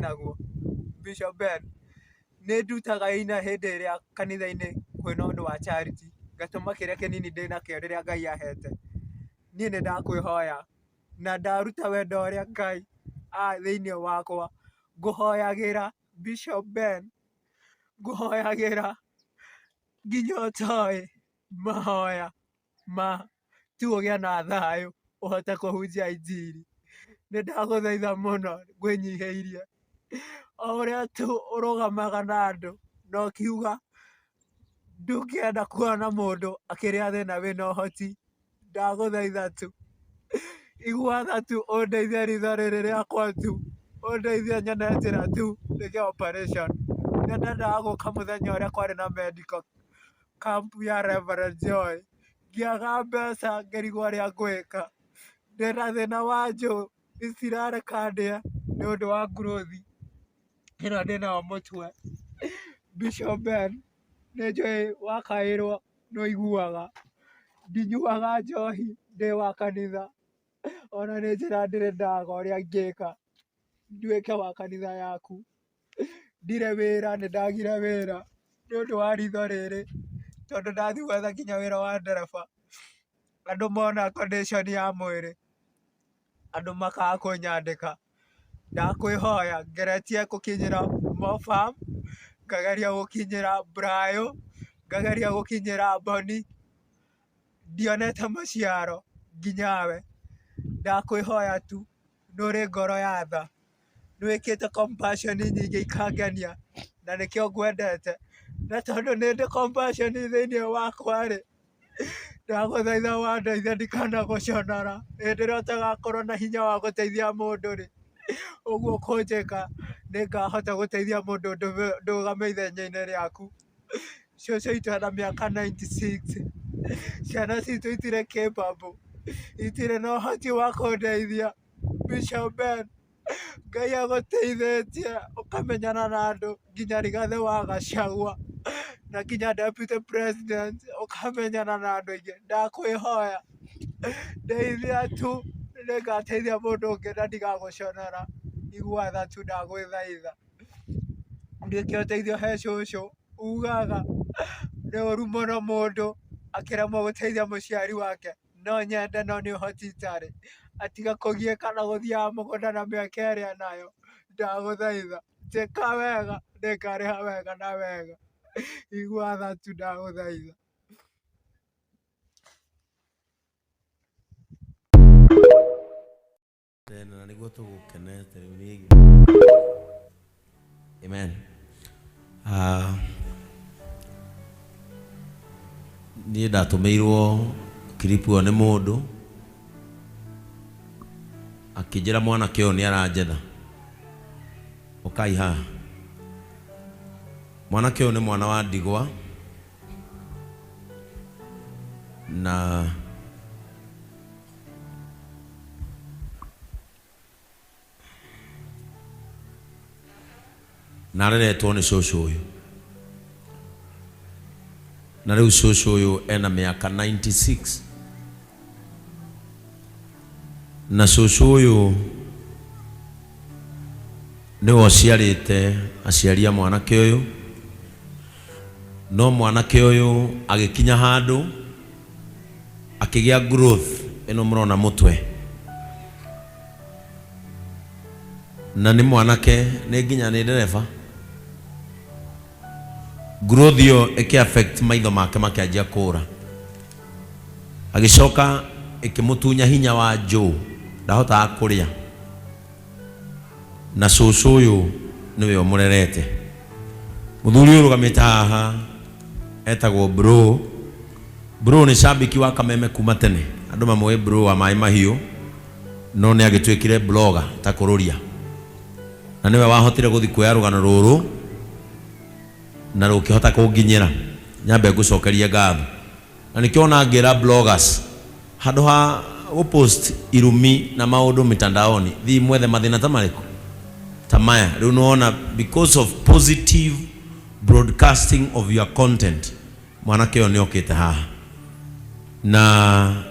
Naguo. Bishop Ben, nĩ ndutaga ina hĩndĩ ĩrĩa kanitha-inĩ kwĩna ũndũ wa charity, ngatũma kĩrĩa kĩnini ndĩnakĩo rĩrĩa Ngai ahete. Niĩ nĩ ndakwĩhoya na ndaruta wendo ũrĩa Ngai a thĩiniĩ wakwa, ngũhoyagĩra Bishop Ben, ngũhoyagĩra nginya ũtoĩ mahoya. Ma tu ũgĩe na thayũ ũhote kũhunjia injiri. Nĩ ndagũthaitha mũno ngwĩnyihĩirie, o ũrĩa tu ũrũgamaga na andũ na ũkiuga ndũngĩenda kuona mũndũ akĩrĩa thĩna wĩna ũhoti, ndagũthaitha tu, igua tha tu ũndeithie ritho rĩrĩ rĩakwa tu, ũndeithie nyone njĩra tu njĩke operation. Nĩ ndendaga gũka mũthenya ũrĩa kwarĩ na medical camp ya Reverend Joy, ngĩaga mbeca ngĩrigwo ũrĩa ngwĩka, ndĩna thĩna wa njũũ itirareka ndĩe nĩ ũndũ wa growth ĩno ndĩnayo mũtwe. Bishop Ben, nĩ njũĩ wakaĩrwo nĩ ũiguaga, ndinyuaga njohi ndĩ wa kanitha, ona nĩ njĩra ndĩrĩ ndaga ũrĩa ingĩka nduĩke wa kanitha yaku. Ndirĩ wĩra, nĩ ndagire wĩra nĩ ũndũ wa ritho rĩrĩ, tondũ ndathiĩ gwetha nginya wĩra wa ndereba, andũ mona condition ya mwĩrĩ, andũ makaga kũnyandĩka. Ndakwĩhoya ngeretie gũkinyĩra Mofam, ngageria gũkinyĩra Brayo, ngageria gũkinyĩra Boni, ndionete maciaro nginya we. Ndakwĩhoya tu nĩ ũrĩ ngoro ya tha. Nĩ wĩkĩte compassion nyingĩ ikangenia na nĩkĩo ngwendete. Na tondũ nĩ ndĩ compassion thĩiniĩ wakwa rĩ, ndagũthaitha wandeithia ndikanagũconora hĩndĩ ĩrĩa ũtagakorwo na hinya wa gũteithia mũndũ rĩ, ũguo ũkũnjĩka nĩ ngahota gũteithia mũndũ ndũgame ithenya-inĩ rĩaku. Cũcũ witũ ena mĩaka 96, ciana citũ itirĩ capable, itirĩ na ũhoti wa kũndeithia. Bishop Ben, Ngai agũteithĩtie ũkamenyana na andũ nginya Rigathĩ wa Gachagua na nginya Deputy President, ũkamenyana na andũ aingĩ. Ndakwĩhoya ndeithia tu nĩngateithia mũndũ ũngĩ na ndigagũconora. Igua tha tu ndagwĩthaitha. Nduĩke ũteithio he cũcũ, ugaga nĩ ũru mũno mũndũ akĩremwo gũteithia mũciari wake. No nyende no nĩ ũhoti itarĩ, atige kũgiĩka na gũthiaga mũgũnda na mĩaka ĩrĩa enayo, ndagũthaitha njĩka wega nĩngarĩha wega na wega, igua tha tu ndagũthaitha. Tena na nĩguo tũgũkenete rĩu nĩ. Amen. Ah, niĩ ndatũmĩirwo clip ĩyo nĩ mũndũ akĩnjĩra mwanake ũyũ nĩ aranjetha. Ũkai haha. Mwanake ũyũ nĩ mwana wa ndigwa na Na areretwo nĩ cũcũ ũyũ. Na rĩu cũcũ ũyũ ena mĩaka 96. Na cũcũ ũyũ nĩwe ũciarĩte aciari a mwanake ũyũ. No mwanake ũyũ agĩkinya handũ akĩgĩa growth ĩno mũrona mũtwe. Na nĩ mwanake nĩ nginya nĩ ndereba. Growth ĩyo ĩkĩ affect maitho make makĩanjia kũra. Agĩcoka ĩkĩmũtunya hinya wa njũũ, ndahotaga kũrĩa. Na cũcũ ũyũ nĩwe ũmũrerete. Mũthuri ũyũ ũrũgamĩte haha etagwo Bro. Bro nĩ cambĩki wa Kameme kuma tene. Andũ mamũĩ Bro wa Maĩ Mahiũ, no nĩ agĩtuĩkire blogger ta Kũrũria. Na nĩwe wahotire gũthiĩ kuoya rũgano rũrũ na rũkĩhota kũnginyĩra. Nyambe ngũcokerie ngatho. Na nĩkĩo ona ngĩra bloggers handũ ha gũ post irumi na maũndũ mitandaoni, thiĩ mwethe mathĩna ta marĩkũ? Ta maya. Rĩu nĩwona because of positive broadcasting of your content, mwanake ũyũ nĩokĩte haha. Na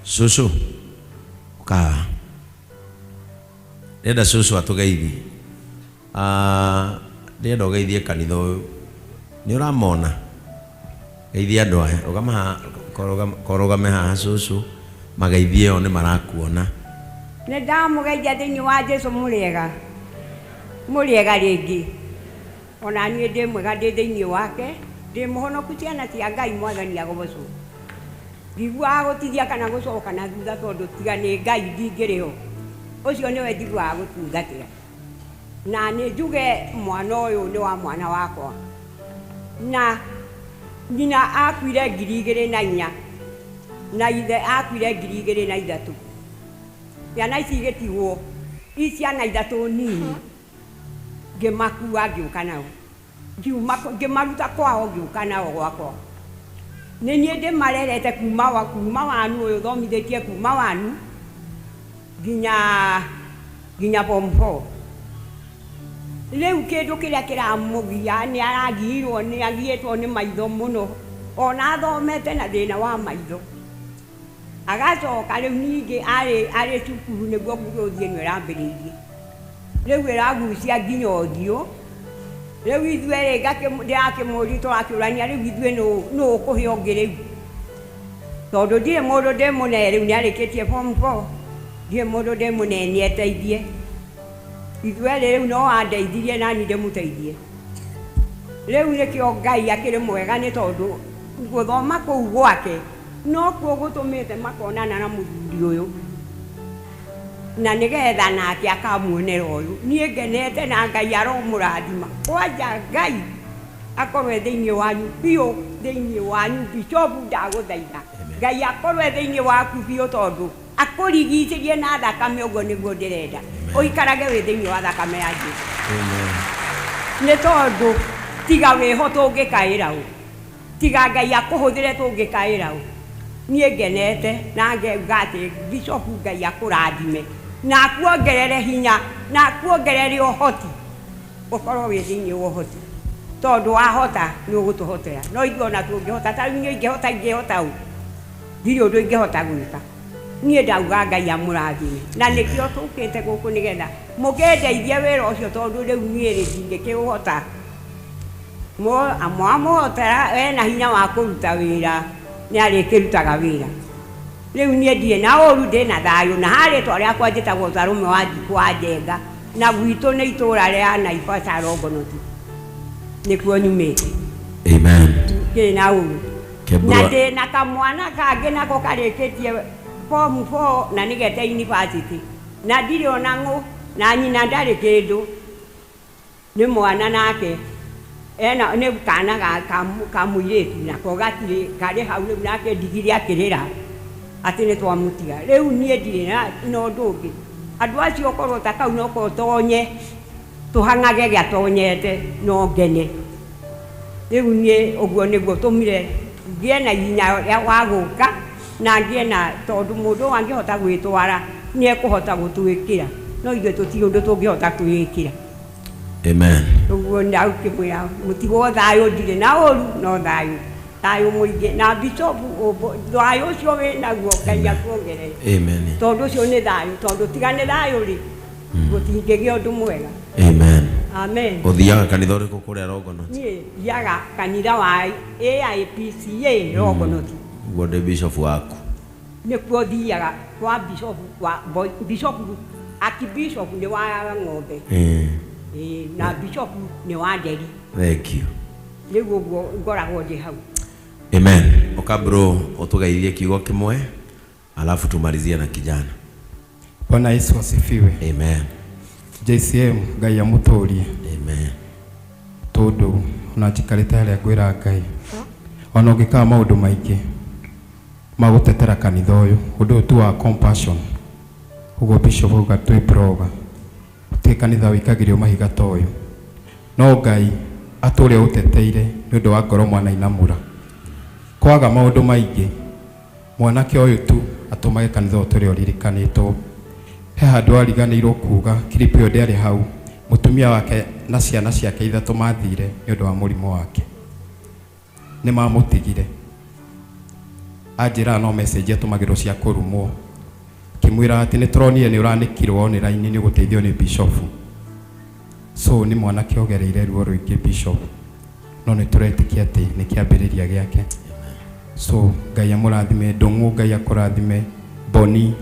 cũcũ, ũka haha. Ndĩrenda cũcũ atũgeithie. Ndĩrenda ũgeithie kanitha ũyũ. Nĩ ũramona? Geithia andũ aya. Rũgama haha, korũgame haha cũcũ, mageithie o nĩ marakuona. Nĩ ndamũgeithia thĩinĩ wa Jesu mũrĩega. Mũrĩega rĩngĩ. Ona niĩ ndĩ mwega ndĩ thĩinĩ wake, ndĩ mũhonoku ciana cia Ngai Mwathani agocwo. Ndiguaga gũtithia kana gũcoka na thutha tondũ tiga nĩ Ngai ndingĩrĩ ho. Ũcio nĩwe njiguaga gũtungatĩra. Na nĩ njuge mwana ũyũ nĩ wa mwana wakwa. Na nyina akuire 2004 na ithe akuire 2003. Ciana ici igĩtigwo i ciana ithatũ nini ngĩmakua ngĩũka nao. Ngĩmaruta kwao ngĩũka nao gwakwa. Nĩ niĩ ndĩmarerete kuma wanu ũyũ thomithĩtie kuma wanu nginya form 4. Rĩu kĩndũ kĩrĩa kĩramũgia nĩ aragiirwo nĩ agiĩtwo nĩ maitho mũno ona athomete na thĩna wa maitho. Agacoka rĩu ningĩ arĩ cukuru nĩguo gũthiĩ ĩno ĩrambĩrĩirie. Rĩu ĩragucia nginya ũthiũ. Rĩu ithuĩ rĩ ndĩrakĩmũria tũrakĩũrania rĩu ithuĩ nũ ũkũhe ũngĩ rĩu. Tondũ ndirĩ mũndũ ndĩmũne rĩu nĩarĩkĩtie form 4. Ndirĩ mũndũ ndĩmũne nĩeteithie. Ithuĩ rĩu no andeithirie nani ndĩmũteithie. Rĩu nĩkĩo Ngai akĩrĩ mwega nĩ tondũ gũthoma kũu gwake nokuo gũtũmĩte makonana na mũthuri ũyũ. Na nĩgetha nake akamuonera ũyũ. Niĩ ngenete na Ngai aromũrathima. Kwanja Ngai akorwo e thĩinĩ wanyu biũ, thĩinĩ wanyu Bishop ndagũthaitha. Ngai akorwo e thĩinĩ waku biũ tondũ akũrigicĩrie na thakame ũguo nĩguo ndĩrenda. Ũikarage wĩ thĩinĩ wa thakame ya Jesũ. Nĩ tondũ tiga wĩho tũngĩkaĩra ũ. Tiga Ngai akũhũthĩre tũngĩkaĩra ũ. Niĩ ngenete na ngauga atĩ Bishop Ngai akũrathime na akuongerere hinya na akuongerere ũhoti ũkorwo wĩ thĩinĩ wa ũhoti tondũ wahota nĩ ũgũtũhotera no ithuĩ ona tũngĩhota ta rĩu niĩ ingĩhota ingĩhota ũ ndirĩ ũndũ ingĩhota gwĩka. Niĩ ndauga Ngai amũrathime na nĩkĩo tũkĩte gũkũ nĩgetha mũkĩndeithie wĩra ũcio tondũ rĩu niĩ rĩ ndingĩkĩũhota. Mwamũhotera ena hinya wa kũruta wĩra nĩ arĩkĩrutaga wĩra. Rĩu niĩ ndirĩ na ũru ndĩna thayũ na harĩ rĩtwa rĩakwa njĩtagwo Salome wa Njikũ wa Njenga na gwitũ nĩ itũra rĩa Naivasha Longonot nĩkuo nyumĩte. Amen. Ndĩ na ũru. Na ndĩ na kamwana kangĩ nako karĩkĩtie form 4 na nĩgete university na ndirĩ ona ng'ũ na nyina ndarĩ kĩndũ nĩ mwana nake ena nĩ kana ka mũirĩtu nako gatirĩ karĩ hau rĩu nake ndigiri akĩrĩra atĩ nĩ twamũtiga. Rĩu niĩ ndirĩ na ũndũ ũngĩ. Andũ acio okorwo ta kau no tonye tũhang'age gĩatonyete no ngene. Rĩu niĩ ũguo nĩguo tũmire ngĩe na hinya wa gũka na ngĩe na tondũ mũndũ angĩhota gwĩtwara nĩ ekũhota gũtwĩkĩra no ithuĩ tũtirĩ ũndũ tũngĩhota kwĩĩkĩra. Amen. Ũguo ndakĩmwĩra mũtigwo thayũ ndirĩ na ũru no thayũ thayũ mũingĩ na Bishop thayũ ũcio wĩ naguo Ngai akuongerere. Amen. Tondũ ũcio nĩ thayũ tondũ tiga nĩ thayũ rĩ gũtingĩgĩa ũndũ mwega. Amen. Amen. Ũthiaga kanitha ũrĩkũ kũrĩa Longonot? Niĩ thiaga kanitha wa AIPCA Longonot. Ũguo ndĩ bishop waku. Nĩkuo thiaga kwa bishop wa bishop akibishop nĩ wa ng'ombe. Na bishop nĩ wa nderi. Thank you. Rĩu ũguo ngoragwo ndĩ hau. Amen. Oka bro ũtũgeithie kiugo kĩmwe alafu tumalizie na kijana. Bwana Yesu asifiwe. Amen. JCM Ngai amũtũrie. Amen. Tondũ ona njikarĩte harĩa ngwĩra Ngai ona ũngĩkaga maũndũ maingĩ ma gũtetera kanitha ũyũ ũndũ ũyũ tu wa compassion ũguo bishop auga twĩ blogger gũtirĩ kanitha wĩikagĩrio mahiga ta ũyũ no Ngai atũre ũteteire nĩ ũndũ wa ngoro mwana inamũra kwaga maũndũ maingĩ mwanake ũyũ tu atũmage kanitha ũyũ tũrĩa ũririkanĩtwo he handũ ariganĩirwo kuga clip ĩyo ndĩarĩ hau mũtumia wake na ciana ciake ithatũ mathire nĩ ũndũ wa mũrimũ wake nĩ mamũtigire anjĩraga no message atũmagĩrwo cia kũrumwo akĩmwĩra atĩ nĩ tũronire nĩ ũranĩkirwo online nĩ ũgũteithio nĩ bishop So nĩ mwanake ũgereire ruo rũingĩ Bishop, no nĩ tũretĩkia atĩ nĩ kĩambĩrĩria gĩake. So Ngai amũrathime, Ndũng'ũ Ngai akũrathime, Boni,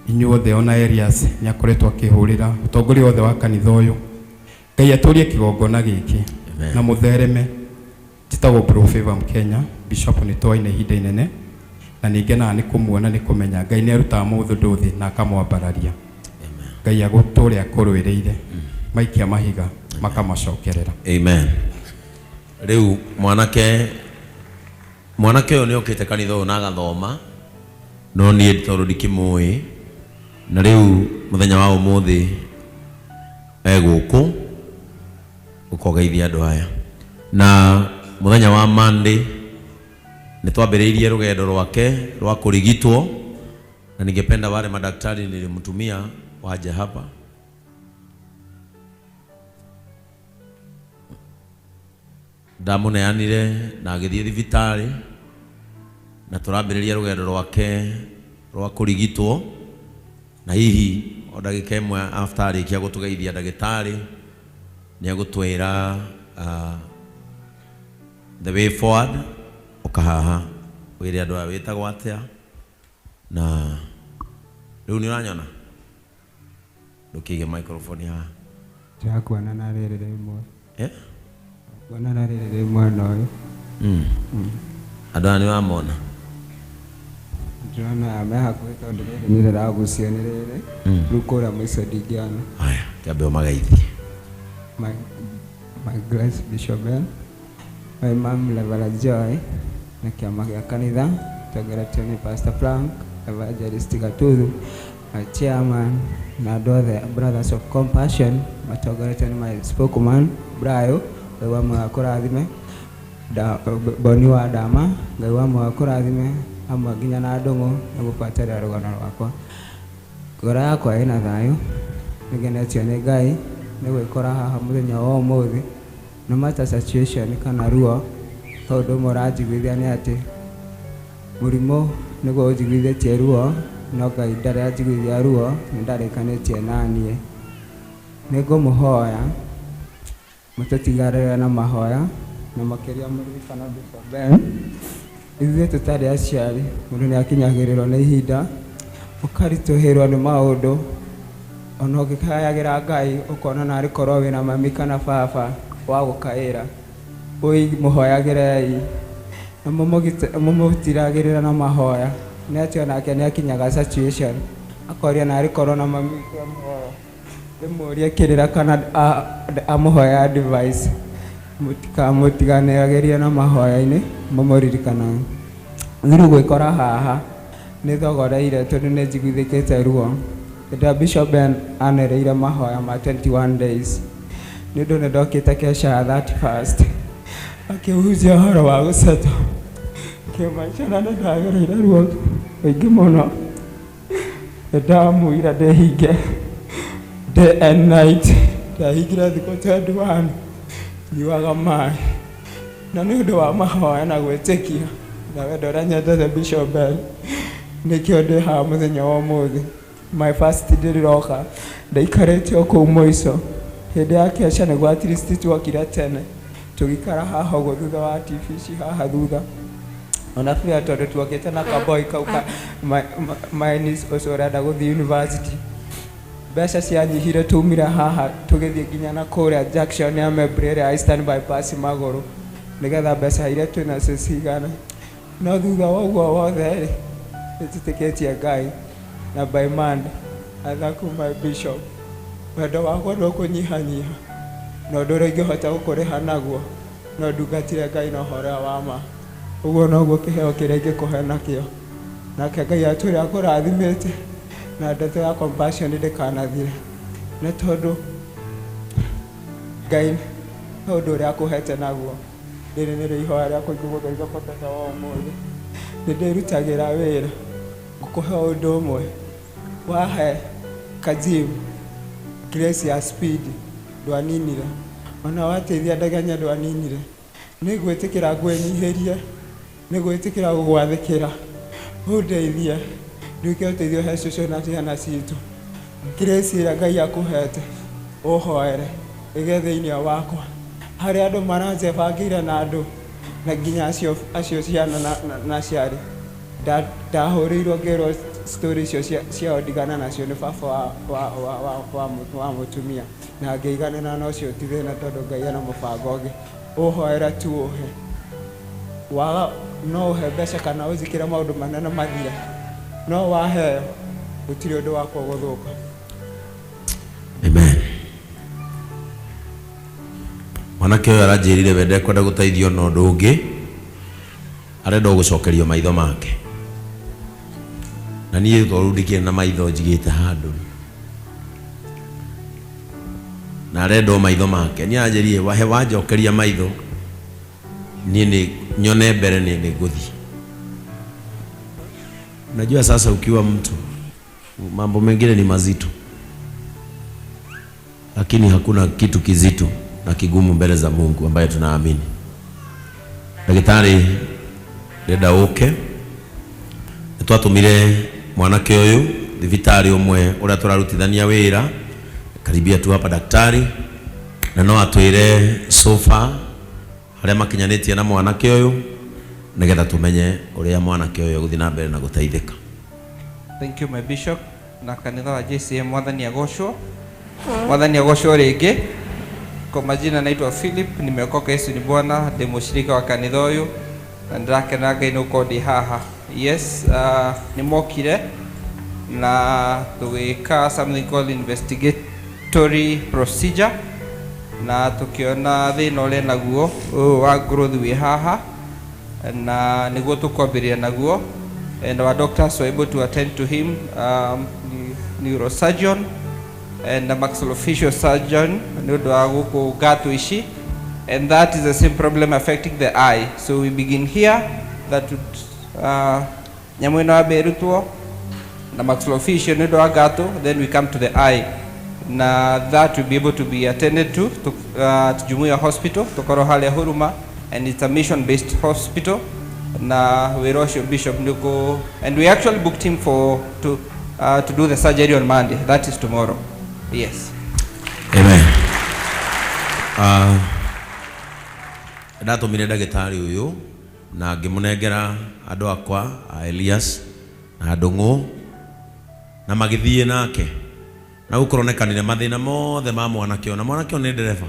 inyuothe, ona Elias nĩ akoretwo akĩhũrĩra ũtongoria wothe wa kanitha ũyũ. Ngai atũrie kĩgongona gĩkĩ na mũthereme. Njĩtagwo Bro Favor Mkenya. Bishop nĩ twaine ihinda inene na nĩ ngenaga nĩ kũmuona, nĩ kũmenya Ngai nĩ arutaga mũndũ thĩ na akamwambararia. Ngai agũtũre akũrũĩrĩire, maikia mahiga makamacokerera. Amen. Rĩu mwanake ũyũ nĩ okĩte kanitha ũyũ na agathoma, no niĩ tondũ ndikĩmũĩ, na rĩu mũthenya wa ũmũthĩ egũkũ ũkogeithia andũ aya. Na mũthenya wa Monday nĩ twambĩrĩirie rũgendo rwake rwa kũrigitwo, na ningependa wale madaktari nilimtumia waje hapa. Ndamũneanire na agĩthiĩ thibitarĩ, na tũrambĩrĩria rũgendo rwake rwa kũrigitwo, na hihi o ndagĩka ĩmwe after arĩkia gũtũgeithia ndagĩtarĩ nĩ egũtwĩra the way forward. Ũkahaha wĩre andũ aya wĩtagwo atĩa, na rĩu nĩ ũranyona, ndũkĩige microphone haha. Ndĩrakuona na rĩrĩ rĩmwe. Eh? Kuona na rĩrĩ rĩmwe na ũyũ. Andũ aya nĩ ũramona? Ndĩrona me hakuhĩ tondũ rĩrĩ nĩ rĩragucio nĩ rĩrĩ. Rĩu kũrĩa mũico ndingĩona. Haya, kĩambe ũmageithie. My Grace Bishop Ben, my mom Reverend Joy, na kĩama gĩa kanitha tongoretio nĩ Pastor Frank, Evangelist Gatuthu, my chairman, na andũ othe Brothers of Compassion matongoretio nĩ my spokesman Brayo, Ngai wa muoyo akũrathime, Boni wa Dama, Ngai wa muoyo akũrathime, hamwe nginya na Ndũng'ũ nĩ gũbuatĩrĩra rũgano rwakwa. Ngoro yakwa ĩna thayũ, nĩngenetio nĩ Ngai nĩ gwĩkora haha mũthenya wa ũmũthĩ. No matter situation kana ruo, tondũ ũmwe ũranjiguithia nĩ atĩ mũrimũ nĩguo ũnjiguithĩtie ruo, no Ngai ndarĩ anjiguithia ruo, nĩ ndarĩkanĩtie naniĩ. Nĩngũmũhoya mũtũtigarĩre na mahoya, na makĩria mũririkana Bishop Ben. Ithuĩ tũtarĩ aciari, mũndũ nĩ akinyagĩrĩrwo nĩ ihinda, ũkaritũhĩrwo nĩ maũndũ, ona ũngĩkayagĩra Ngai ũkona narĩ korwo wĩna mami kana baba wa gũkaĩra. Ũi mũhoyagĩrei na mũmũtiragĩrĩra na mahoya, nĩ atĩ onake nĩ akinyaga situation akoria narĩ korwo na mami witũ amũhoya, ndĩmũrie kĩrĩra kana amũhoya advice. Mũtikamũtiganagĩrie na mahoya-inĩ, mũmũririkanaga. Rĩu gwĩkora haha nĩ thogoreire tondũ nĩ njiguithĩkĩte ruo. Hĩndĩ ĩrĩa Bishop Ben anereire mahoya ma 21 days, nĩ ũndũ nĩ ndokĩte kesha ya 31st akĩhunjia ũhoro wa gũcetwo kĩmaica, na nĩ ndagereire ruo rũingĩ mũno. Nĩ ndamuire ndĩhinge day and night, ndahingire thikũ 21 nyuaga maĩ, na nĩ ũndũ wa mahoya na gwĩtĩkia na wendo ũrĩa nyendete Bishop Ben, nĩkĩo ndĩ haha mũthenya wa ũmũthĩ. My first day ndĩroka ndaikarĩte o kũu mũico hĩndĩ ya kesha, nĩguo at least tuokire tene tũgĩikara haha ũguo thutha wa TV ici haha thutha, ona pia tondũ tuokĩte na kaboy kau ka my niece ũcio ũrenda gũthiĩ university. Mbeca cianyihire, tumire haha tũgĩthiĩ nginya na kũrĩa junction ya Membry ĩrĩa ya Eastern Bypass magũrũ, nĩgetha mbeca iria twĩnacio cigane. No thutha wa ũguo wothe rĩ, nĩnjĩtĩkĩtie Ngai na by Monday athaku my bishop, wendo wakwa ndũkũnyihanyiha, na ũndũ ũrĩa ingĩhota gũkũrĩha naguo no ndungatire Ngai na ũhoro wa ma. Ũguo noguo kĩheo kĩrĩa ingĩkũhe nakĩo, nake Ngai atũre akũrathimĩte, na ndeto ya compassion ndĩkanathire, nĩ tondũ Ngai he ũndũ ũrĩa akũhete naguo. Rĩrĩ nĩrĩo ihoya rĩakwa ingĩgũthaitha mũthenya wa ũmũthĩ. Nĩ ndĩrutagĩra wĩra, ngũkũhe ũndũ ũmwe wahe Kajim grace ya speed ndwaninire, ona wateithia Ndegenya ndwaninire. Nĩ ngwĩtĩkĩra ngwĩnyihĩrie, nĩ ngwĩtĩkĩra gũgwathĩkĩra, ũndeithie nduĩke ũteithio he cũcũ na ciana citũ. Grace ĩrĩa Ngai akũhete. Ũhoere ĩgĩe thĩinĩ wakwa. Harĩ andũ maranjebangĩire na andũ na nginya acio acio ciana na, na, na aciari. Ndahũrĩirwo ngĩrwo story icio ciao ndigana nacio nĩ baba wa, wa, wa, wa, wa, wa mũtumia na ngĩiganĩra na ũcio ti thĩna tondũ Ngai ena mũbango ũngĩ. Ũhoere tu ũhe. Waga no ũhe mbeca kana ũnjĩkĩre maũndũ manene mathire. No waheo gũtirĩ ũndũ wakwa ũgũthũka. Amen. Mwanake ũyũ aranjĩrire we ndekwenda gũteithio na ũndũ ũngĩ, arenda o gũcokerio maitho make. Na niĩ to rĩu ndikĩrĩ na maitho njigĩte handũ. Na arenda o maitho make. Niĩ aranjĩrire wahe wanjokeria maitho niĩ nĩ nyone mbere nĩ ngũthiĩ. Unajua sasa ukiwa mtu mambo mengine ni mazito, lakini hakuna kitu kizito na kigumu mbele za Mungu ambaye tunaamini. Ndagĩtarĩ ndĩrenda ũke nĩ twatũmire mwanake ũyũ thibitarĩ ũmwe ũrĩa tũrarutithania wĩra karibia tu hapa daktari, na no atwĩre so far harĩa makinyanĩtie na mwanake ũyũ nĩgetha tũmenye ũrĩa mwanake ũyũ egũthiĩ na mbere na gũteithĩka. Thank you my bishop na kanitha wa JCM mwathani agocwo. Mwathani agocwo rĩngĩ. Kwa majina naitwa Philip, nimeokoka Yesu ni Bwana, ndi mũshirika wa kanitha ũyũ na ndĩrakena Ngai nĩ gũkorwo ndĩ haha. Yes, nĩ mokire na tũgĩka something called investigatory procedure na tũkĩona thĩna ũrĩa naguo ũyũ wa growth wĩ haha na nĩguo tũkwambĩrĩria naguo, and our doctors were able to attend to him, neurosurgeon and a maxillofacial surgeon nĩ ũndũ wa gũkũ ngatũ ici, and that is the same problem affecting the eye. So we begin here that would nyamũ ĩno yambe ĩrutwo na maxillofacial nĩ ũndũ wa ngatũ, then we come to the eye na that will be able to be attended to Jumuiya Hospital tũkorwo harĩa Huruma, and it's a mission based hospital na wĩra ũcio bishop nĩkũ, and we actually booked him for to do the surgery on Monday, that is tomorrow. Yes. Amen. Ndatũmire ndagĩtarĩ ũyũ na ngĩmũnengera andũ akwa a Elias na Ndũng'ũ na magĩthiĩ nake na gũkũronekanire mathĩna mothe ma mwanake ũyũ, na mwanake ũyũ nĩ ndereba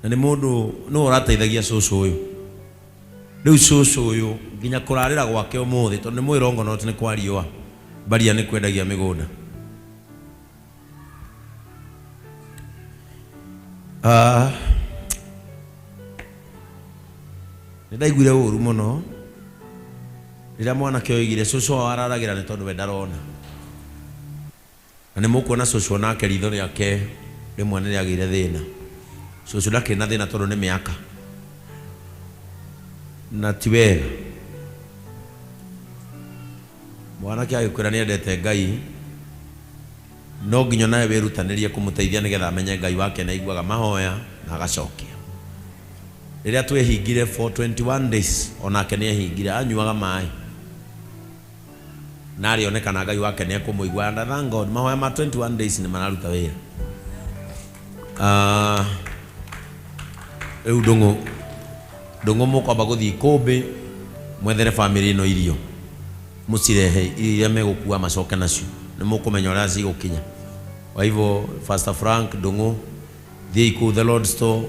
na nĩ mũndũ nĩwe ũrateithagia cũcũ ũyũ. Rĩu cũcũ ũyũ nginya kũrarĩra gwake ũmũthĩ tondũ nĩ mũĩ Longonot nĩ kwa riũa, Baria nĩ kwendagia mĩgũnda. Nĩ ndaiguire ũru mũno rĩrĩa mwanake oigire cũcũ wao araragĩra nĩ tondũ we ndarona. Na nĩ mũkuona cũcũ onake ritho rĩake rĩmwe nĩ rĩagĩire thĩna. Cũcũ ndakĩrĩ na thĩna tondũ nĩ mĩaka. Na ti wega. Mwanake agĩkwĩra nĩ endete Ngai, no nginya nawe wĩrutanĩrie kũmũteithia nĩgetha amenye Ngai wake nĩ aiguaga mahoya na agacokia. Rĩrĩa twehingire for 21 days, onake nĩ ehingire, anyuaga maĩ. Na arĩonekana Ngai wake nĩ ekũmũigua, and thank God mahoya ma 21 days nĩ mararuta wĩra. Rĩu Ndũng'ũ, Ndũng'ũ mũkwamba gũthiĩ ikũmbĩ mwethere famĩlĩ ĩno irio, mũcirehe irio iria megũkua macoke nacio, nĩ mũkũmenya ũrĩa cigũkinya. Kwa hivyo Pastor Frank Ndũng'ũ, thiĩi kũu The Lord Store,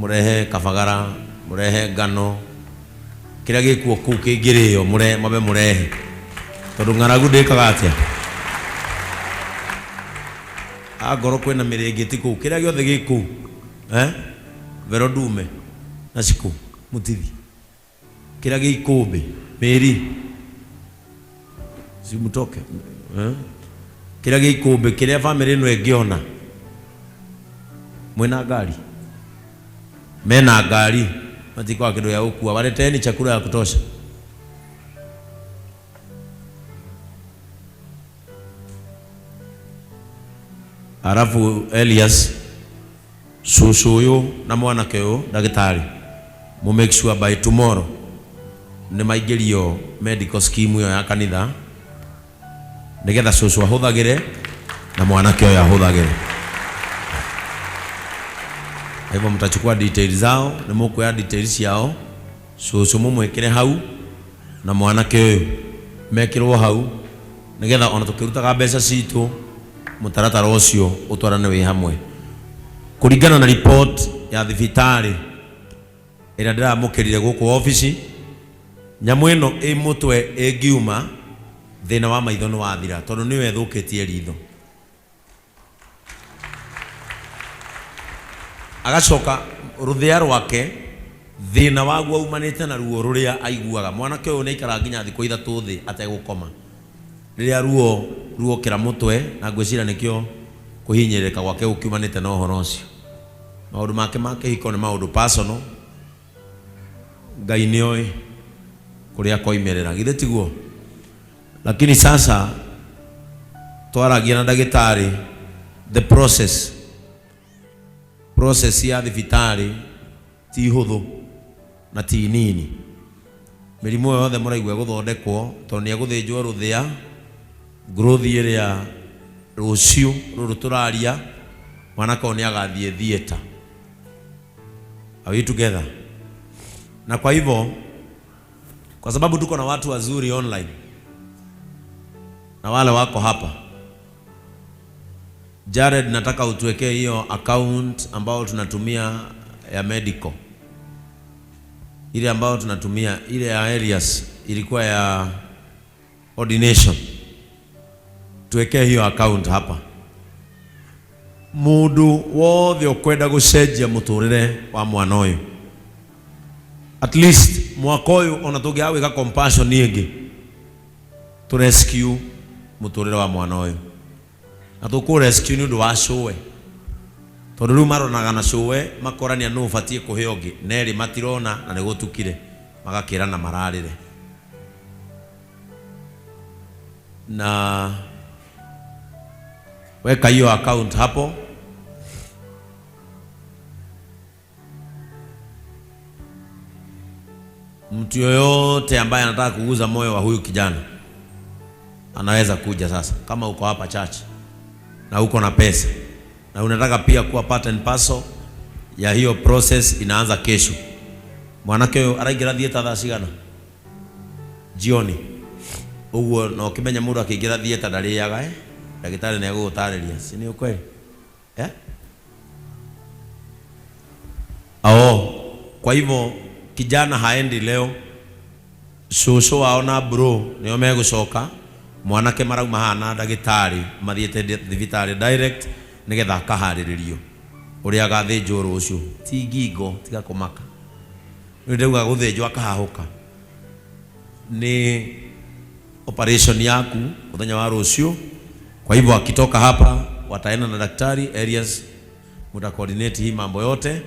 mũrehe kabagara, mũrehe ngano, kĩrĩa gĩkuo kũu kĩngĩrĩo mwambe mũrehe, tondũ ng'aragu ndĩkaga atĩa? Angorwo kwĩna mĩrĩngĩti kũu, kĩrĩa gĩothe gĩ kũu, vero ndume na cikũ mũtithi, kĩrĩa gĩ ikũmbĩ, mĩri simutoke, kĩrĩa gĩ ikũmbĩ, kĩrĩa famĩlĩ ĩno ĩngĩona. Mwĩna ngari, mena ngari, matikwaga kĩndũ gĩa gũkua, waleteni chakula ya kutosha. Alafu Elias, cũcũ ũyũ na mwanake ũyũ ndagĩtarĩ, mũ make sure by tomorrow nĩ maingĩrio medical scheme ĩyo ya kanitha nĩgetha cũcũ ahũthagĩre Na mwanake ũyũ ahũthagĩre. Kwa hivyo mtachukua details zao, nĩ mũkuoya details ciao, cũcũ mũmwĩkĩre hau na mwanake ũyũ mekĩrwo hau nĩgetha ona tũkĩrutaga mbeca citũ mũtaratara ũcio ũtwarane wĩ hamwe. Kũringana na report ya thibitarĩ ĩrĩa ndĩramũkĩrire gũkũ obici, nyamũ ĩno ĩ mũtwe ĩngiuma thĩna wa maitho nĩ wathira tondũ nĩyo ĩthũkĩtie ritho. Agacoka rũthĩa rwake thĩna waguo umanĩte na ruo rũrĩa aiguaga. Mwanake ũyũ nĩaikaraga nginya thikũ 3 thĩ ategũkoma. Rĩrĩa ruo ruokĩra mũtwe, na ngwĩciria nĩkĩo kũhinyĩrĩrĩka gwake gũkiumanĩte na ũhoro ũcio. Maũndũ make ma kĩhiko nĩ maũndũ personal. Ngai nĩoĩ kũrĩa koimĩrĩra, githĩ tiguo? Lakini sasa twaragia na ndagĩtarĩ the process ya thibitarĩ ti hũthũ na ti nini. Mĩrimũ yothe mũraigua ĩgũthondekwo tondũ nĩ egũthĩnjwo rũthĩa, growth ĩrĩa rũciũ rũrũ tũraria mwanake ũyũ nĩ agathiĩ theatre. Are we together? Na kwa hivyo, kwa sababu tuko na watu wazuri online na wale wako hapa, Jared, nataka utuwekee hiyo account ambayo tunatumia ya medical, ile ambayo tunatumia ile ya Elias ilikuwa ya ordination. Tuwekee hiyo account hapa. Mundu wothe ukwenda gucenjia muturire wa mwana uyu, at least mwaka uyu ona tungiaga gwika compassion ingi tu rescue muturire wa mwana uyu, na tuku rescue ni undu wa cũwe, tondu riu maronaga na cũwe makorania nũ ũbatiĩ kũhe ũngĩ, nerĩ matirona na nĩ gũtukire magakĩrana mararĩre. Na weka hiyo account hapo. Mtu yoyote ambaye anataka kuguza moyo wa huyu kijana anaweza kuja sasa. Kama uko hapa church na uko na pesa na unataka pia kuwa part and parcel ya hiyo process, inaanza kesho. Mwanake ũyũ araingĩra theatre thaa cigana? Jioni. Ũguo na ũkĩmenya mũndũ akĩingĩra theatre ndarĩaga, eh? Ndagĩtarĩ nĩ egũgũtarĩria, si ni ukweli? Eh? Oh, kwa hivyo kijana haendi leo, cũcũ wao na bro nĩo megũcoka, mwanake marauma haha na ndagĩtarĩ mathiĩte thibitarĩ direct nĩgetha akaharĩrĩrio ũrĩa agathĩnjwo rũciũ. Ti ngingo, tiga kũmaka. Nĩ ndauga gũthĩnjwo akahahũka, nĩ operation yaku mũthenya wa rũciũ. Kwa hivyo akitoka hapa wataenda na daktari areas, muta coordinate hii mambo yote,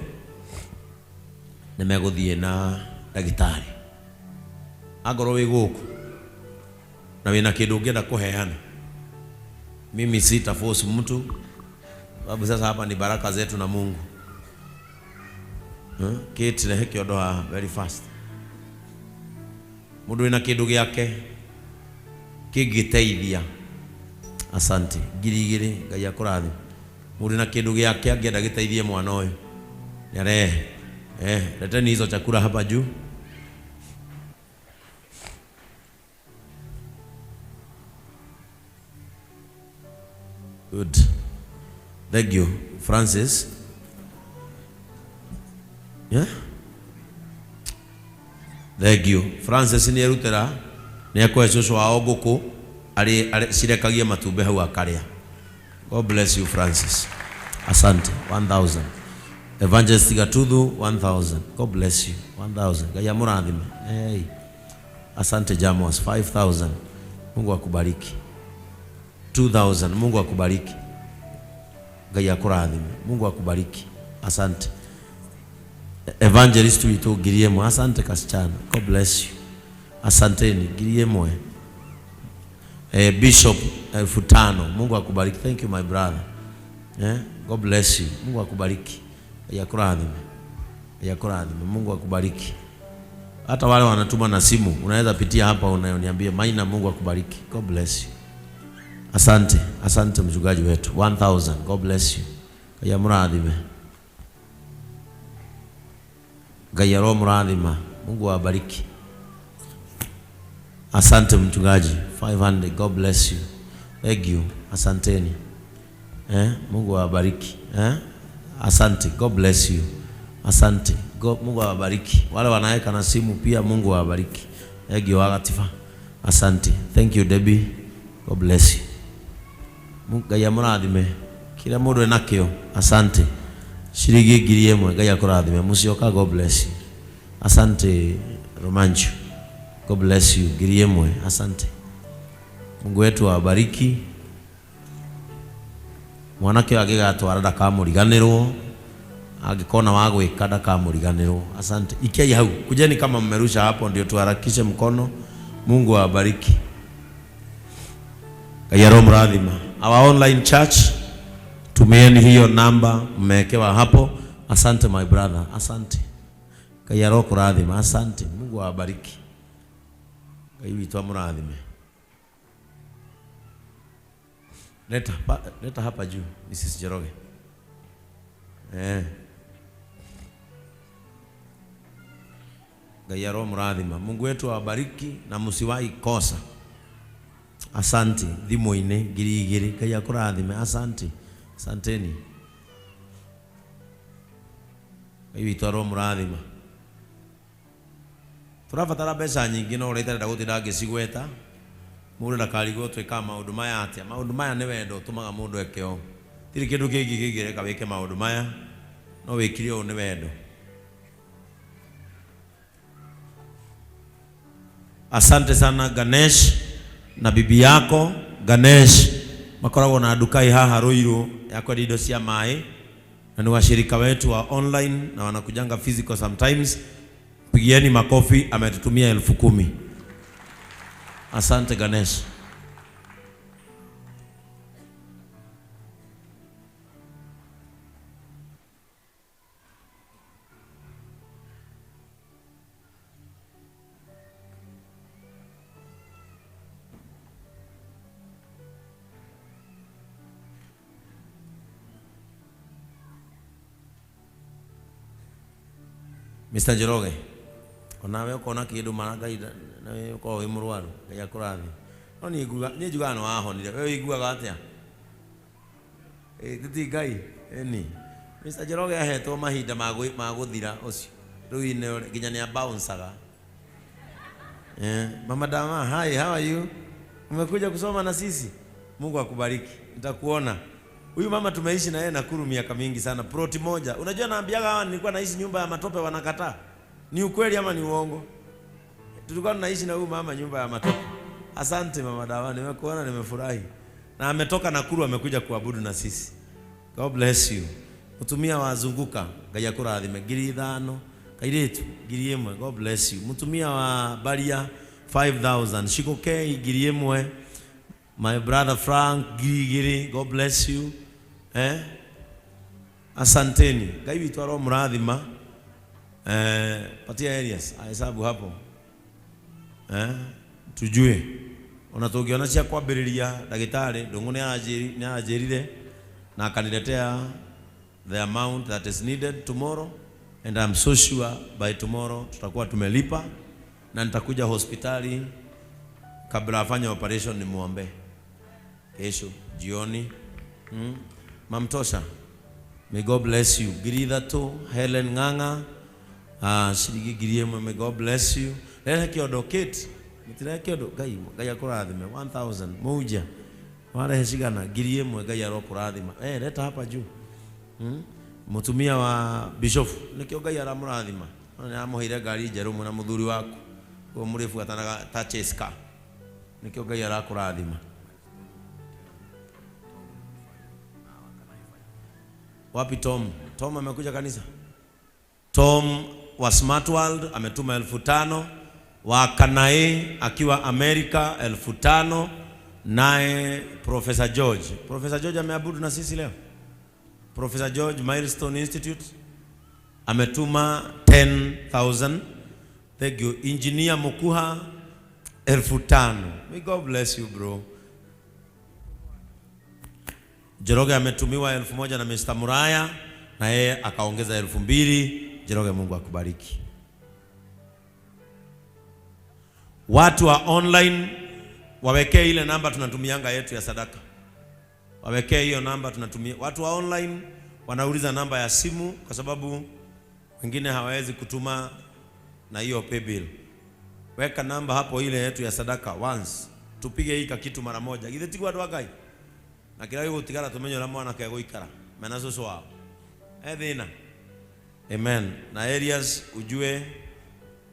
nimegũthiĩ na ndagĩtarĩ. Angorwo wĩ gũkũ na wĩna kĩndũ ũngĩenda kũheana, mimi sita force mtu, sababu sasa hapa ni baraka zetu na Mungu. Kate, rehe kĩondo haha very fast. Mũndũ wĩna kĩndũ gĩake kĩngĩteithia, asante, 2,000, Ngai akũrathime. Mũndũ wĩna kĩndũ gĩake angĩenda gĩteithie mwana ũyũ nĩarehe. Leteni hizo chakula hapa juu. Good. Thank you, Francis. Yeah? Thank you. Francis ni erutera ni akwe cũcũ wao ngũkũ ari cirekagie matumbĩ hau akarĩa. God bless you, Francis. Asante. 1,000. Evangelist Gatuthu 1,000. God bless you. 1,000. Ngai amũrathime. Hey. Asante Jamos 5,000. Mungu akubariki. 2,000. Mungu akubariki. Ngai akũrathime. Mungu akubariki. Asante. Evangelist witu 1,000. Asante kasichana. God bless you. Asanteni 1,000. Bishop 5,000. Mungu akubariki. Thank you my brother. God bless you. Mungu akubariki. Ngai akũrathime. Ngai akũrathime. Mungu akubariki. Hata wale wanatuma na simu, unaweza pitia hapa unaniambia Maina, Mungu akubariki. God bless you. Asante, asante mchungaji wetu. 1000. God bless you. Ngai amurathime. Ngai aromurathima. Mungu awabariki. Asante mchungaji. 500. God bless you. Thank you. Asanteni. Mungu awabariki. Asante. God bless you. Asante. Mungu awabariki. Wale wanaweka na simu pia Mungu awabariki. Thank you Agatifa. Asante. Thank you Debbie. God bless you. Mungu Ngai amurathime. Kila mundu enakio. Asante. Shilingi 1000 Ngai akurathime. Mucioka God bless you. Asante Romancho. God bless you. 1000. Asante. Mungu wetu awabariki. Mwanake agigatwara ndakamuriganirwo, angikona wa gwika ndakamuriganirwo. Asante. Ikiai hau, kujeni kama mmerusha hapo ndio tuharakishe mkono. Mungu awabariki. Ngai aromurathima. Our online church, tumieni hiyo namba mmewekewa hapo. Asante my brother, asante. Ngai arokurathima, asante. Mungu awabariki. Ngai witũ amũrathime. Leta, leta hapa juu Mrs. Njoroge. Ngai aromurathima. Mungu wetu awabariki na msiwahi kosa. Asante thimũ-inĩ 2000. Ngai akũrathime. Asante. Asanteni. Ngai witũ aromurathima. Tũrabatara mbeca nyingĩ no ũrĩa itarenda gũtinda ngĩcigweta. Mũndũ ndakarigwo twĩkaga maũndũ maya atĩa. Maũndũ maya nĩ wendo ũtũmaga mũndũ eke ũũ. Tirĩ kĩndũ kĩngĩ kĩngĩreka wĩke maũndũ maya, no wĩkire ũũ nĩ wendo. Asante sana Ganesh na bibi yako Ganesh, makoragwo na nduka ĩ haha Ruiru ya kwendia indo cia maĩ, na ni washirika wetu wa online na wanakujanga physical sometimes. Pigieni makofi, ametutumia 10,000. Asante Ganesh. Mr. Njoroge, onawe ukona kindu mara Ngai nawe ukorwo wi murwaru, Ngai akurathime. No ni njugaga no wahonire, we wiguaga atia? Ti Ngai eni. Mr. Njoroge ahetwo mahinda ma guthira ucio riu nginya ni abouncaga. Mama Dama, hi, how are you? Umekuja kusoma na sisi? Mungu akubariki. Nitakuona. Huyu mama tumeishi na yeye Nakuru miaka mingi sana, ploti moja. Unajua naambiaga hawa nilikuwa naishi nyumba ya matope wanakataa. Ni ukweli ama ni uongo? Tulikuwa tunaishi na huyu mama nyumba ya matope. Asante mama Dawa, nimekuona nimefurahi. Na ametoka Nakuru amekuja kuabudu na sisi. God bless you. Mutumia wazunguka, Ngai akurathime 5,000, kairitu 1,000. God bless you. Mutumia wa Baria 5,000, Shiko K 1,000. My brother Frank 2,000. God bless you. Asanteni. Ngai witũ aromurathima. Patia Elias ahesabu hapo. Tujue. Ona tũngĩona cia kwambĩrĩria ndagĩtarĩ Ndũng'ũ nĩ aranjĩrire na akaniletea the amount that is needed tomorrow, and I'm so sure by tomorrow tutakuwa tumelipa na nitakuja hospitali kabla afanye operation nimuombe kesho jioni. Mamtosha, may God bless you. 3,000 Helen Ng'ang'a, ciringi 1,000. May God bless you. Rehe kiondo Kate, mutirehe kiondo. Ngai Ngai akurathime. 1,000 Mauja warehe cigana? 1,000. Ngai arokurathima. Leta hapa juu. Mutumia wa bishop nikio Ngai aramurathima. Ona amuheire ngari njerũ mwena muthuri waku uguo mũrĩbuatanaga ta chase car, nikio Ngai arakurathima. Wapi Tom? Tom amekuja kanisa. Tom wa Smart World ametuma 5,000. Wa Kanae akiwa Amerika 5,000. Naye Professor George. Professor George ameabudu na sisi leo. Professor George Milestone Institute ametuma 10,000. Thank you. Engineer Mukuha 5,000. May God bless you, bro. Njoroge ametumiwa 1000 na Mr. Muraya na yeye akaongeza 2000. Njoroge, Mungu akubariki. Watu wa online wawekee ile namba tunatumianga yetu ya sadaka, wawekee hiyo namba tunatumia. Watu wa online wanauliza namba ya simu kwa sababu wengine hawawezi kutuma na hiyo paybill. Weka namba hapo ile yetu ya sadaka once, tupige hii kitu mara moja. Githĩ tiguo andũ a Ngai? Na kĩrĩa gĩgũtigara tũmenye ũrĩa mwanake egũikara mena cũcũ wao e thĩna. Amen. Na areas ujue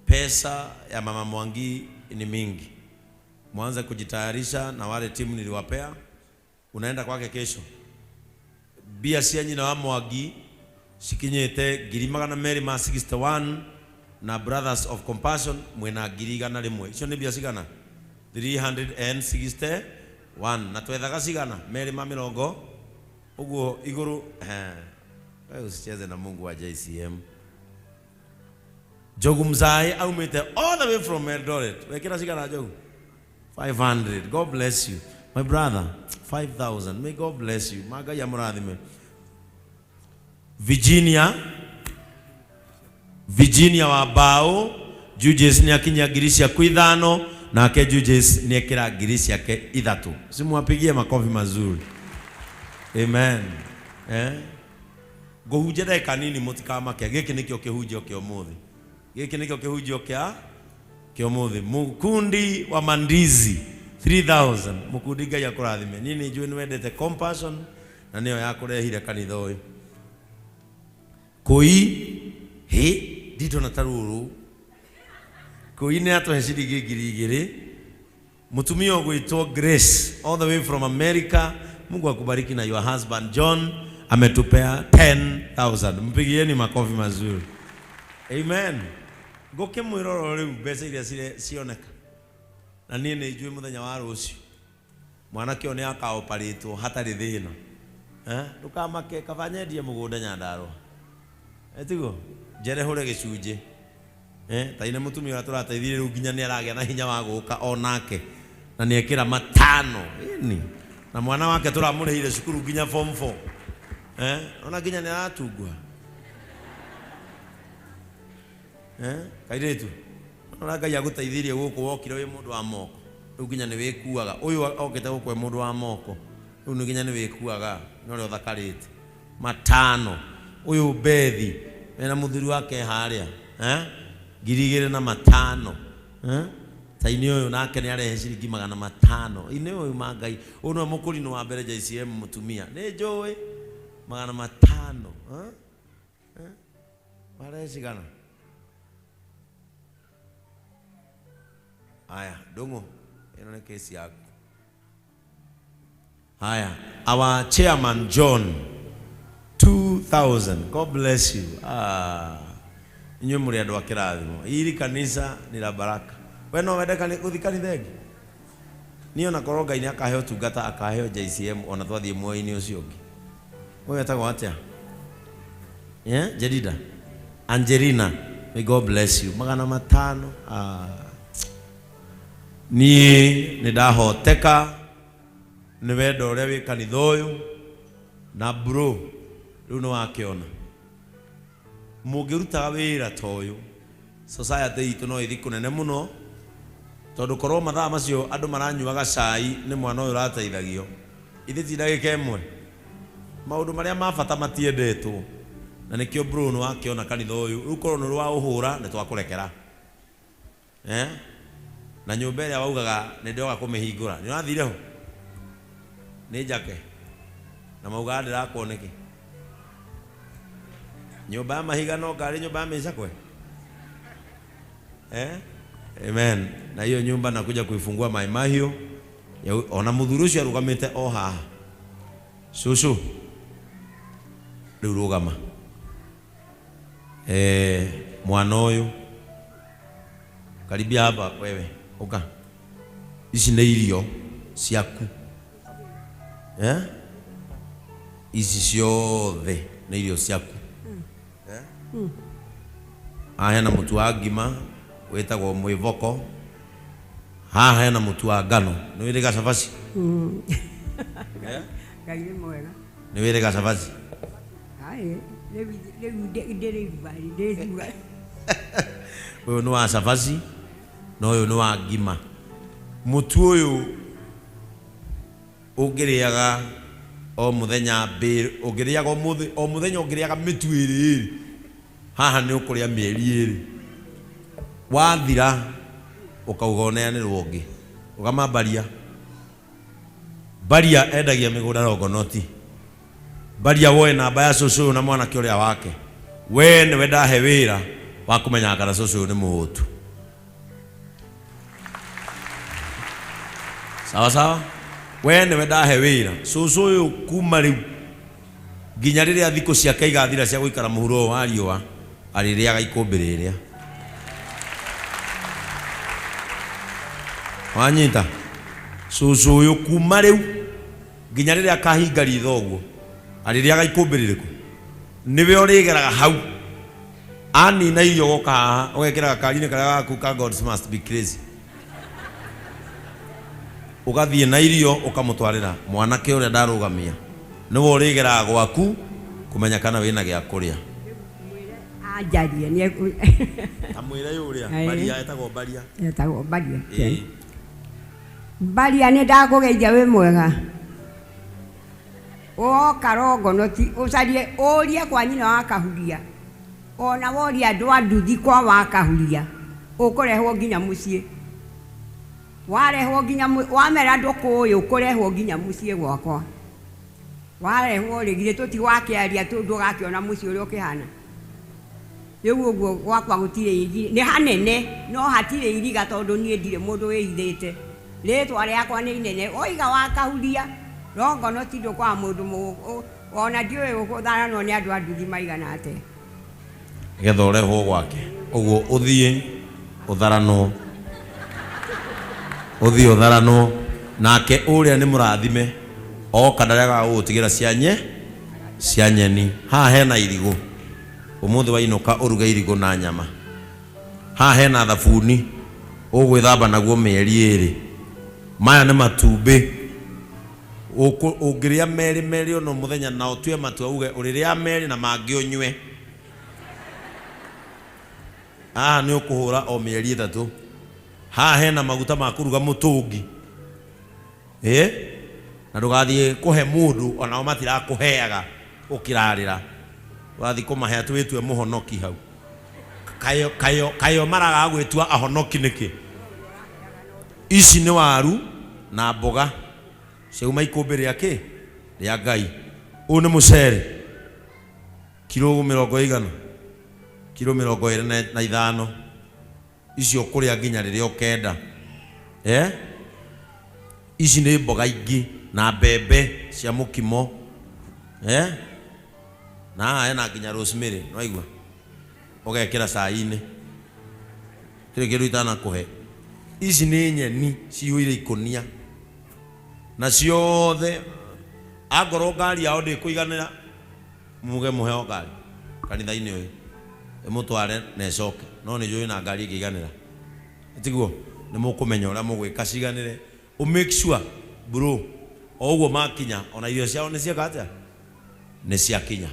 pesa ya mama Mwangi ni mingi, mwanze kujitayarisha na wale timu niliwapea. Unaenda kwake kesho, mbia cia nyina wa Mwangi cikinyĩte 261 na Brothers of Compassion mwena 100,000. Icio nĩ mbia cigana? 361 na twethaga cigana? Merĩ ma mĩrongo ũguo igũrũ. Wewe usicheze na Mungu wa JCM. Njogu Mzai aumĩte all the way from Eldoret. Wekĩra cigana Njogu? 500. God bless you. My brother, 5,000. May God bless you. Magai amũrathime. Virginia Virginia wa Bao, Jujes nĩ akinyia 5,000 nake Jujes nĩ ekĩra 3,000. Simwapigie makofi mazuri. Amen. Eh? Ngũhunjia ndagĩka nini mũtikamake. Gĩkĩ nĩkĩo kĩhunjio kĩa ũmũthĩ. Gĩkĩ nĩkĩo kĩhunjio kĩa ũmũthĩ. Mũkundi wa mandizi 3000. Mũkundi Ngai akũrathime. Niĩ nĩ njũĩ nĩ wendete Compassion na nĩyo yakũrehire kanitha ũyũ. Kũi hĩ nditona ta rũrũ. Kũi nĩ atũhe ciringi 2000. Mũtumia ũgwĩtwo Grace all the way from America. Mungu akubariki na your husband John ametupea 10,000. Mpigieni makofi mazuri. Amen. Ngũkĩmwĩrora rĩu mbeca iria cioneka. Na niĩ nĩ njũĩ mũthenya wa rũciũ mwanake ũyũ nĩ akaoparĩtwo hatarĩ thĩna. Ndũkamake kaba nyendie mũgũnda Nyandarũa. Etiguo njere hũre gĩcunjĩ. Ta ine mũtumia ũrĩa tũrateithirie rĩu nginya nĩ aragĩa na hinya wa gũka onake na nĩ ekĩra 5. Ĩni. Na mwana wake tũramũrĩhire cukuru nginya form 4. Ona nginya nĩ aratungua. Kairĩtu. Ona Ngai agũteithirie gũkũ wokire wĩ mũndũ wa moko. Rĩu nginya nĩ wĩkuaga. Ũyũ okĩte gũkũ e mũndũ wa moko. Rĩu nĩ nginya nĩ wĩkuaga. Nĩ ũrĩa ũthakarĩte. 5. Ũyũ Bethi mena mũthuri wake harĩa. 2,500. Taini ũyũ nake nĩ arehe ciringi 500. Inĩ ũyũ ma Ngai. Ũyũ nĩwe mũkũrinũ wa mbere JCM mũtumia. Nĩ njũĩ 500. Marehe cigana? Haya, Ndung'u, ĩno nĩ kesi yaku. Haya, our chairman John 2,000. God bless you. Inyuĩ mũrĩ andũ a kĩrathimo. Hili kanitha ni la baraka. We no wende gũthiĩ kanitha ĩngĩ? Niĩ ona korwo Ngai nĩ akaheo tungata akaheo JCM ona twathiĩ muoyo-inĩ ũcio ũngĩ. Ũyũ etagwo atĩa? Yeah, Jedida. Angelina, may God bless you. 500. Niĩ nĩ ndahoteka nĩ wendo ũrĩa wĩ kanitha ũyũ na bro rĩu nĩ wakĩona. Mũngĩrutaga wĩra ta ũyũ society itũ no ĩthiĩ kũnene mũno tondũ korwo mathaa macio andũ maranyuaga cai nĩ mwana ũyũ ũrateithagio ithe ti ndagĩka ĩmwe. Maũndũ marĩa ma bata matiendetwo na nĩkĩo bro nĩ wakĩona kanitha ũyũ rĩu korwo nĩ wa ũhũra nĩ twakũrekera. Na nyũmba ĩrĩa waugaga nĩ ndĩroka kũmĩhingũra nĩ ũrathire ho nĩ njake na maugaga ndĩrakwo nĩkĩ? Nyũmba ya mahiga no ngarĩ nyũmba ya mĩcakwe. Amen. Na hiyo nyumba nakuja kuifungua Mai Mahiũ. Ona mũthuri ũcio arũgamĩte o haha. Cũcũ rĩu rũgama. Mwana ũyũ karibia hapa wewe ũka. Ici nĩ irio ciaku. Ici ciothe nĩ irio ciaku. Haha hena mũtu wa ngima wĩtagwo mwĩvoko. Haha hena mũtu wa ngano. Nĩ wĩrĩga cabaci? Ngai nĩ mwega. Nĩ wĩrĩga cabaci? Ai, rĩu ndĩrĩruga ndĩruga. Ũyũ nĩ wa cabaci na ũyũ nĩ wa ngima. Mũtu ũyũ ũngĩrĩaga o mũthenya ũngĩrĩaga o mũthenya ũngĩrĩaga mĩtu ĩrĩ ĩrĩ haha nĩ ũkũrĩa mĩeri ĩrĩ wathira ũkauga ũneanĩrwo ũngĩ ũgama Baria. Baria endagia mĩgũnda Rongonoti. Baria woe namba ya cũcũ ũyũ na mwanake ũrĩa wake. We nĩwe ndahe wĩra wa kũmenya kana cũcũ ũyũ nĩ mũhũtu. Sawa sawa? We nĩwe ndahe wĩra cũcũ ũyũ kuma rĩu nginya rĩrĩa thikũ ciake igathira cia gũikara mũhuro ũyũ wa riũa arĩrĩaga ikũmbĩ rĩrĩa. Wanyita? Cũcũ ũyũ kuma rĩu nginya rĩrĩa akahinga ritho ũguo arĩrĩaga ikũmbĩ rĩrĩkũ nĩwe ũrĩgeraga hau anina irio ũgoka haha ũgekĩra gakari-inĩ karĩa gaku ka Gods must be crazy ũgathiĩ na irio ũkamũtwarĩra mwanake ũrĩa ndarũgamia nĩwe ũrĩgeraga gwaku kũmenya kana wĩna gĩa kũrĩa. Anjarie nĩ Kamwĩre ũrĩa Baria etagwo Baria. Etagwo Baria. Baria nĩ ndakũgeithia wĩ mwega. Woka Rongonoti ũcarie ũrie kwa nyina wa Kahuria ona woria andũ a nduthi kwa wa Kahuria ũkũrehwo nginya mũciĩ warehwo nginya wamera ndũkũĩ ũkũrehwo nginya mũciĩ gwakwa warehwo rĩ githĩ tũtigwakĩaria ndũgakĩona mũciĩ ũrĩa ũkĩhana rĩu ũguo gwakwa gũtirĩ nĩ hanene no hatirĩ iriga tondũ niĩ ndirĩ mũndũ wĩhithĩte rĩtwa rĩakwa nĩ inene oiga wa Kahuria Rongonoti ndũkwaga mũndũ ona ndiũĩ gũtharanwo nĩ andũ a nduthi maigana atĩa nĩgetha ũrehwo gwake ũguo ũthiĩ ũtharanwo ũthiĩ ũtharanwo nake ũrĩa nĩ mũrathime oka ndarega gũgũtigĩra cia nyeni. Haha hena irigũ ũmũthĩ wainũka ũruge irigũ na nyama. Haha hena thabuni ũgwĩthamba naguo mĩeri ĩrĩ. Maya nĩ matumbĩ ũngĩrĩa merĩ merĩ ono mũthenya na ũtue matua uge ũrĩrĩa merĩ na mangĩ ũnyue. Haha nĩ ũkũhũra o mĩeri ĩtatũ. Haha hena maguta ma kũruga mũtũngi na ndũgathiĩ kũhe mũndũ onao matirakũheaga ũkĩrarĩra ũrathiĩ kũmahe atĩ wĩtue mũhonoki hau. Kayo maragaga gwĩtua ahonoki nĩkĩ? Ici nĩ waru na mboga ciauma ikũmbĩ rĩa kĩ rĩa Ngai. Ũyũ nĩ mũcere kiro mĩrongo ĩigana kiro 25 icio ũkũrĩa nginya rĩrĩa ũkenda. Ici nĩ mboga ingĩ na mbembe cia mũkimo na haha hena nginya rosemary nĩwaigua ũgekĩra cai-inĩ gũtirĩ kĩndũ itanakũhe. Ici nĩ nyeni cihũire ikũnia na ciothe angorwo ngari yao ndĩkũiganĩra muge mũheo ngari kanitha-inĩ ũyũ ĩmũtware na ĩcoke no nĩ njũĩ na ngari ĩngĩiganĩra tiguo nĩ mũkũmenya ũrĩa mũgwĩka ciganĩre. Ũ make sure bro o ũguo makinya ona irio ciao nĩ cieka atĩa nĩ ciakinya.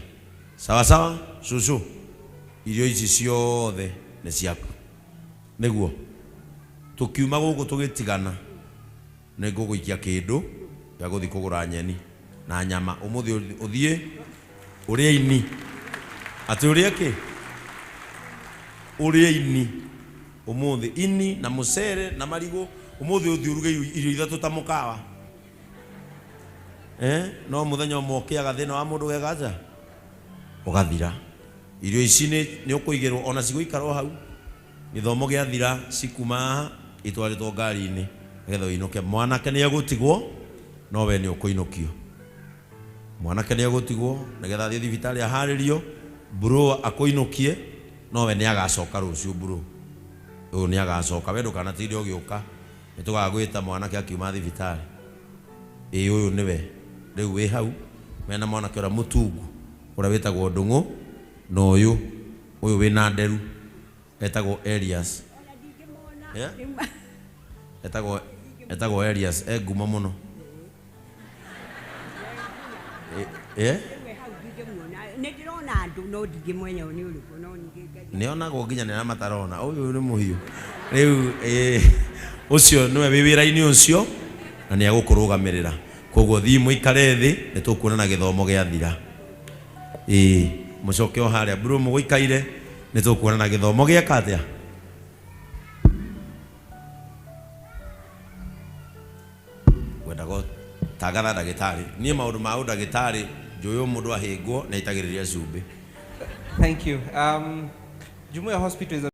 Sawa sawa cũcũ irio ici ciothe nĩ ciaku nĩguo tũkiuma gũkũ tũgĩtigana nĩ ngũgũikia kĩndũ gĩa gũthiĩ kũgũra nyeni na nyama ũmũthĩ ũthiĩ ũrĩe ini atĩ ũrĩe kĩ ũrĩe ini ũmũthĩ ini na mũcere na marigũ ũmũthĩ ũthiĩ ũruge irio ithatũ ta mũkawa no mũthenya ũmwe ũkĩaga thĩna wa mũndũ ũgeka atĩa ũgathira. Irio ici nĩ ũkũigĩrwo ona cigũikara o hau gĩthomo gĩathira cikuma haha itwarĩtwo ngari-inĩ nĩgetha ũinũke. Mwanake nĩ egũtigwo no we nĩ ũkũinũkio. Mwanake nĩ egũtigwo nĩgetha athiĩ thibitarĩ aharĩrio bro akũinũkie no we nĩ agacoka rũciũ bro ũyũ nĩ agacoka we ndũkanatinde ũgĩũka nĩ tũgagwĩta mwanake akiuma thibitarĩ. Ĩĩ ũyũ nĩwe rĩu wĩ hau mena mwanake ũrĩa mũtungu ũrĩa wĩtagwo Ndũng'ũ na ũyũ wĩna nderu etagwo Elias. Etagwo Elias e ngumo mũno. Eh? Rĩu hau ndingĩmuona, nĩ ndĩrona andũ no ndingĩmwenya nĩ ũrĩkũ, no ningĩ Ngai. Nĩonagwo nginya nĩ arĩa matarona. Ũyũ nĩ mũhiũ. Rĩu ũcio nĩwe wĩ wĩra-inĩ ũcio na nĩ egũkũrũgamĩrĩra. Koguo thiĩ mũikare thĩ, nĩ tũkuonana gĩthomo gĩathira. Ĩĩ, mũcoke o harĩa bro mũgũikaire, nĩ tũkuonana gĩthomo gĩeka atĩa? Ngwendaga tangatha ndagĩtarĩ. Niĩ maũndũ ma ũndagĩtarĩ njũĩ mũndũ ahĩngwo nĩ aitagĩrĩria cumbĩ. Thank you. Jumuia Hospital is a